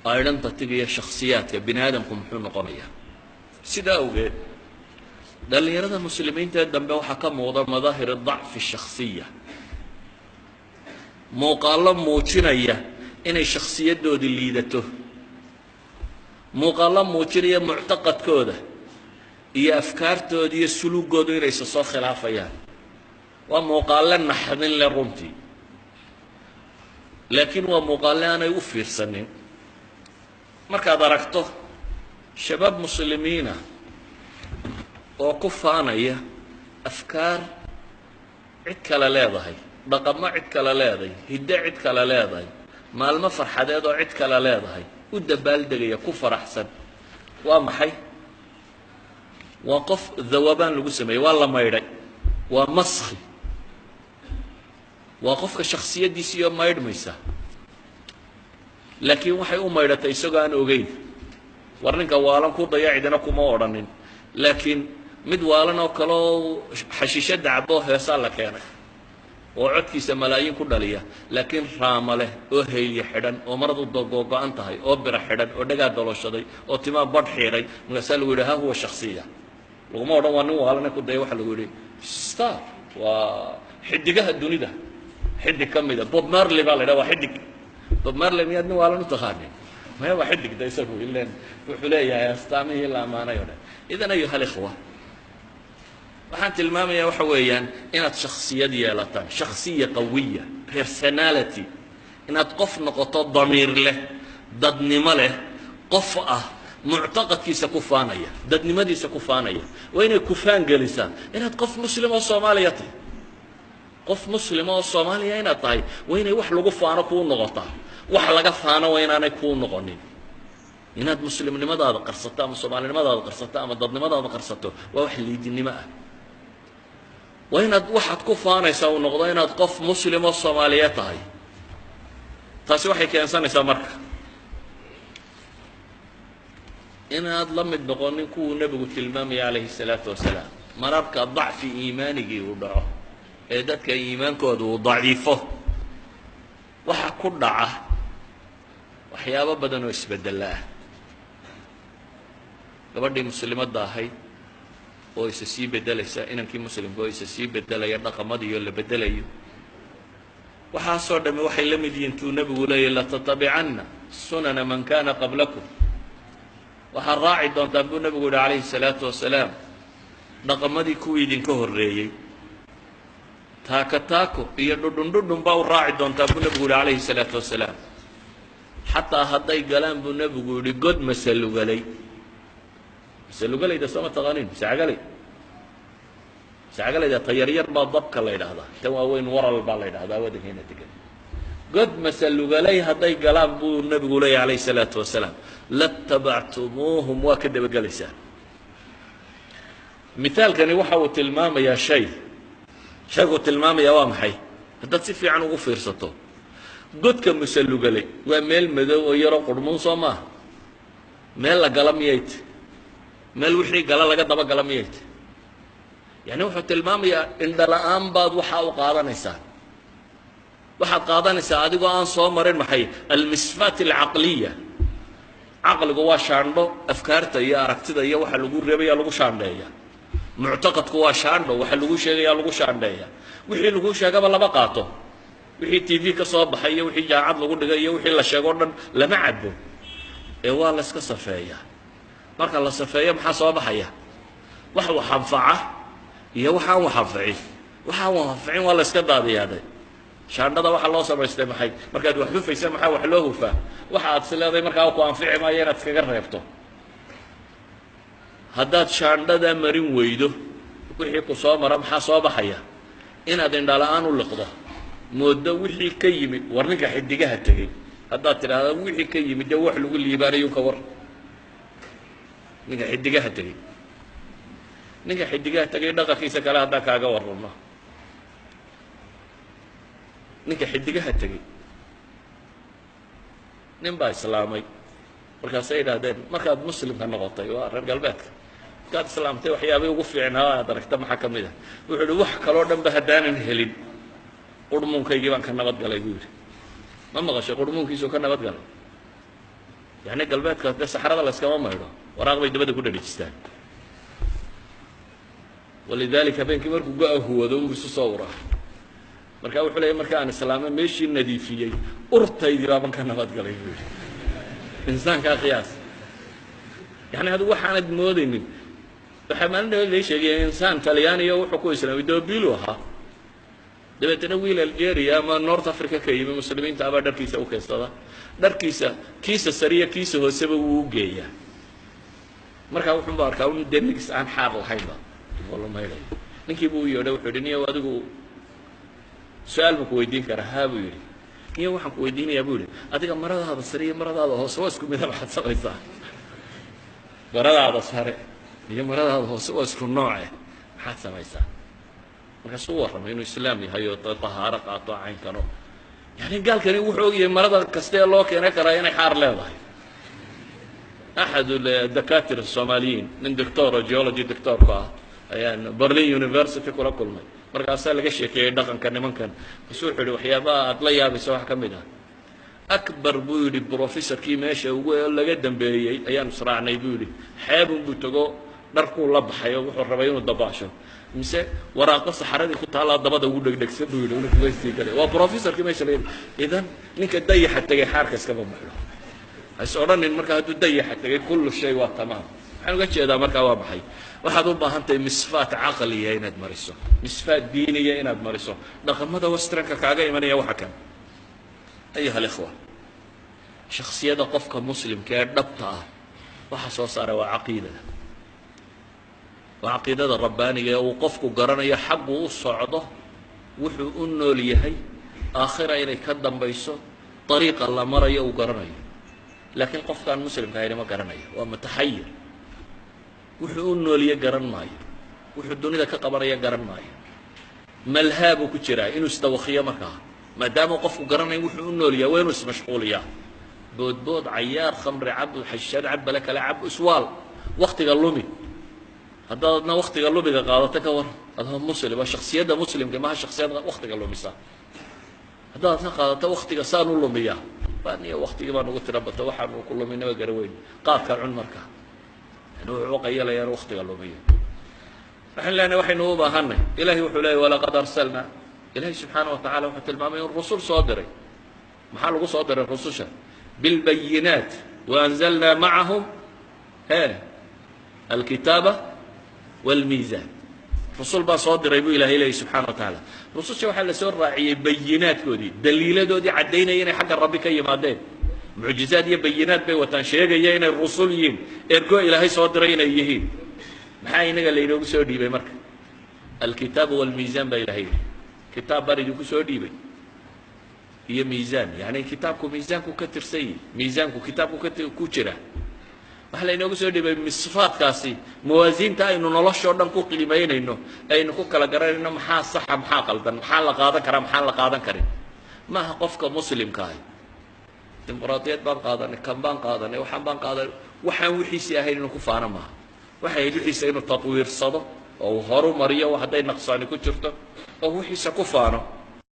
Identityga iyo shakhsiyaadka bini aadamku muxuu noqonayaa? Sidaa awgeed dhallinyarada muslimiinta ee dambe waxaa ka muuqda madaahir dacfi shakhsiya, muuqaallo muujinaya inay shakhsiyadoodii liidato, muuqaallo muujinaya muctaqadkooda iyo afkaartooda iyo suluugoodu inaysa soo khilaafayaan. Waa muuqaalle naxdin leh runtii, laakiin waa muuqaalle aanay u fiirsanin. Markaad aragto shabaab muslimiina oo ku faanaya afkaar cid kale leedahay, dhaqamo cid kale leedahay, hiddo cid kale leedahay, maalmo farxadeed oo cid kale leedahay u dabaaldegaya, ku faraxsan, waa maxay? Waa qof dhawabaan lagu sameeyey, waa la maydhay, waa maskhi, waa qofka shakhsiyaddiisiiyo maydhmaysa, laakiin waxay u maydhatay isagoo aan ogeyn. War ninka waalan ku daya cidina kuma odhanin, laakiin mid waalan oo kale oo xashiisho dacbo heesaa la keenay oo codkiisa malaayiin ku dhaliya, laakiin raama leh oo haylya xidhan oo maradu dogoogo-an tahay oo bira xidhan oo dhagaa dalooshaday oo timaa badh xiidhay, markaasaa lagu yidhi ha huwa shaksiya. Laguma odhan waa nin waalane ku daya, waxaa lagu yidhi star, waa xidigaha dunida xidig ka mida, Bob Marley baa la yidhaha, waa xidig. Bob Marley miyaad nin waalan u taqaanin? Maya, waa xidig da isagu, ilen wuxuu leeyahay astaamihii la ammaanay o dhan. Idan ayuha alikhwa, waxaan tilmaamayaa waxa weeyaan inaad shaksiyad yeelataan, shaksiya qawiya, personality, inaad qof noqoto damiir leh, dadnimo leh, qof ah muctaqadkiisa ku faanaya, dadnimadiisa ku faanaya. Waa inay kufaan gelisaa inaad qof muslim oo soomaaliya tahay. Qof muslima oo soomaaliya inaad tahay waa inay wax lagu faano kuu noqotaa, wax laga faano waa inaanay kuu noqonin. Inaad muslimnimadaada qarsato ama soomaalinimadaada qarsato ama dadnimadaada qarsato waa wax liidinimo ah. Waa inaad waxaad ku faanaysaa uu noqdo inaad qof muslim oo soomaaliyeed tahay. Taasi waxay keensanaysaa marka inaad la mid noqonin kuwuu nebigu tilmaamaya calayhi salaatu wasalaam. Mararka dacfi iimaanigii uu dhaco ee dadka iimaankooda uu daciifo, waxa ku dhaca waxyaabo badan oo isbeddella ah. Gabadhii muslimadda ahayd oo isa sii beddelaysa, inankii muslimka oo isa sii beddelaya, dhaqamadiioo la beddelayo, waxaasoo dhami waxay la mid yihiin tuu nebigu leeyahy latatabicanna sunana man kana qablakum. Waxaad raaci doontaan buu nebigu yihi calayhi salaatu wasalaam dhaqamadii kuwii idinka horreeyey, taako taako iyo dhudhun dhudhun baa u raaci doontaan buu nebigu yihi calayhi salaatu wasalaam. Xataa hadday galaan buu nebigu yihi god masalugalay. Masalugalayda sooma taqaaniin? Masacagalay, masacagalayda ta yaryar baa dabka la yidhaahdaa, tan waaweyn waral baa la yidhahdaa waddankeena degan. God masalugalay hadday galaan buu nebigu leeyahy calayhi salaatu wasalaam latabactumuuhum, waa ka dabagelaysaan. Mithaalkani waxa uu tilmaamayaa shay, shayguu tilmaamayaa waa maxay? Haddaad si fiican ugu fiirsato, godka masalugalay waa meel madow oo yaroo qurhmuun, soo maaha? Meel la gala miyay ti? Meel wixii gala laga dabagala miyay ti? Yani wuxuu tilmaamayaa indhala-aan baad waxaa u qaadanaysaa, waxaad qaadanaysaa adigoo aan soo marin maxay? Almisfaat alcaqliya. Caqligu waa shaandho, afkaarta iyo aragtida iyo waxa lagu reebaya lagu shaandheeya. Muctaqadku waa shaandho, waxa lagu sheegaya lagu shaandheeya. Wixii lagu sheegaba lama qaato, wixii TV ka soo baxay iyo wixii jaacad lagu dhigay iyo wixii la sheego o dhan lama cabo, ee waa la iska safeeyaa. Marka la safeeyo maxaa soo baxaya? Wax wax anfaca iyo wax aan wax anficin. Waxaan wax anficin waa la iska daadiyaaday. Shaandhada waxaa loo samaystay maxay? Markaad wax hufaysa maxaa wax loo hufaa? Waxa aad is leedahay markaa ku anfici maayo inaad iskaga reebto. Haddaad shaandhada marin weydo wixii ku soo mara maxaa soo baxaya? Inaad indhala-aan u liqdo, moodo wixii ka yimid. War ninka xidigaha tegey haddaad tidhaahda wixii ka yimid dee wax lagu liibaanayo ka war. Ninka xidigaha tegey, ninka xidigaha tegay dhaqankiisa kale haddaan kaaga warramo, ninka xidigaha tegey nin baa islaamay, markaasay yidhahdeen markaad muslimka noqotay, waa reer galbeedka, markaad islaamtay waxyaabay ugu fiicnaa aad aragta maxaa ka mid ah? Wuxuu yihi wax kaloo dhan ba haddaanan helin qurhmuunkaygii baan ka nabad galay buu yidhi. Ma maqashay qurhmuunkiisuu ka nabad galay? Yacni galbeedka dee saxrada la iskama maydho, waraaq bay dabada ku dhadhejistaan. Walidaalika habeenkii markuu go-a huwado unbu isu soo uraa. Marka wuxuu leeyay, marka aan islaama meeshii nadiifiyey, urtaydii baaban ka nabadgalay, buu yidhi. Insaankaa qiyaas, yani adigu waxaanad moodaynin. Waxaa maalin dhaweed lay sheegaya insaan Talyaaniya wuxuu ku islaamay doobiilu ahaa. Dabeetana wiil Algeria ama North Africa ka yimi, muslimiinta abaa dharkiisa u keensada. Dharkiisa kiisa sariya kiisa hooseba wuu u geeyaa. Markaa wuxuunba arkaa un dee nigis aan xaar lahaynba oo la maydhayo. Ninkii buu u yeedhay, wuxuu yidhi, "Niyow, adigu su-aal baan ku weydiin karaa?" "Haa," buu yidhi. "Niyo, waxaan ku weydiinayaa," buu yidhi, "adiga maradaada sare iyo maradaada hoose waa isku mida. Maxaad samaysaa? Maradaada sare iyo maradaada hoose waa isku nooce, maxaad samaysaa?" Markaasuu u warramay inuu islaam yahay oo tahaaro qaato caynkano. Yani gaalkani wuxuu ogyahay marada kasta ee loo keenay karaa inay xaar leedahay. أحد الدكاترة الصوماليين, nin doctor oo geology doctorku ah, ayaan Berlin University kula kulmay. Markaasaa laga sheekeeyey dhaqanka nimankan. Markaasuu wuxuu yihi, "Waxyaabaha aad la yaabaysa wax ka mid ah akbar," buu yidhi, "professorkii meesha ugu laga dambeeyey ayaan israacnay," buu yidhi. "Xeebun buu tago, dharkuu la baxay oo wuxuu rabay inuu dabaasho, mise waraaqo saxaradii ku taallaa dabada ugu dhegdhegsan," buu yidhi, una kugaystii galay. Waa professorkii meesha laga. Idan ninka dayaxa tegay xaarka iskama maxlo. Has odhanin marka hadduu dayaxa tegay kullu shay waa tamaam. Waxaan uga jeedaa markaa waa maxay? Waxaad u baahan tahay misfaat caqliya inaad mariso, misfaat diiniya inaad mariso dhaqamada westernka kaaga imanaya. Waxa kan, أيها الإخوة, shaksiyada qofka muslimka ee dhabta ah waxa soo saara waa caqiidada, waa caqiidada rabbaaniga ee uu qofku garanayo xaggu u socdo, wuxuu u nool yahay, aakhira inay ka dambayso, dariiqa la marayo uu garanayo. Laakiin qofkaan muslimka ahayni ma garanayo, waa mutaxayir. Wuxuu u noolye garan maayo, wuxuu dunida ka qabanaya garan maayo, malhaa buu ku jiraa inuu isdawakiyo. Markaa maadaama qofku garanayn wuxuu u nool yahay, waa inuu ismashquuliyaa: boodbood, cayaar, khamri cab, xashaad cab, bale kale cab, iswaal, waktiga lumi. Haddaad adna waktiga lumiga qaadato, ka waran adoo muslima? Shaksiyadda muslimka maha shaksiyad waktiga lumisa. Haddaad adna qaadato waktiga saan u lumiyaa, baniyo waktigii baa nagu tira bata, waxaanu ku luminaba gara weyn. Qaadka cun marka, yani wuxuu qayalaya inuu waktiga lumiyo. Waxaan leenahay, waxaynu u baahanay, ilahay wuxuu leeyay, ولقد أرسلنا. Ilahay subxaana wa tacala wuxuu tilmaamay in rusul soo diray. Maxaa lagu soo diray rususha? بالبينات وأنزلنا معهم he الكتاب والميزان. Rusul baa soo diray buu ilahay leeyay subxana wa tacaala. Rususha waxaa la soo raaciyey bayinaadkoodii, daliiladoodii caddaynaya inay xagga Rabbi ka yimaadeen. Mucjizaad iyo bayinaad bay wataan sheegaya inay rusul yihiin, ergo Ilaahay soo diray inay yihiin. Maxaa inaga laynoogu soo dhiibay marka? الكتاب والميزان baa ilahay yidhi. Kitaab baan idinku soo dhiibay iyo miisaan. Yani kitaabku miisaanku ka tirsan yihi, miisaanku kitaabku ka ku jira. Waxaa laynoogu soo dhiibay misfaadkaasi, mawaasiinta aynu noloshoo dhan ku qiimaynayno, aynu ku kala garanayno maxaa saxa, maxaa qaldan, maxaa la qaadan karaa, maxaan la qaadan karin. Maaha qofka muslimka ahi dimuqraadiyad baan qaadanay, kan baan qaadanay, waxaan baan qaadanay, waxaan wixiisii ahayn inuu ku faano maaha. Waxay ahayd wixiisa inuu tatwiirsado oo uu horu mariyo hadday naqsaani ku jirto, oo wixiisa ku faano.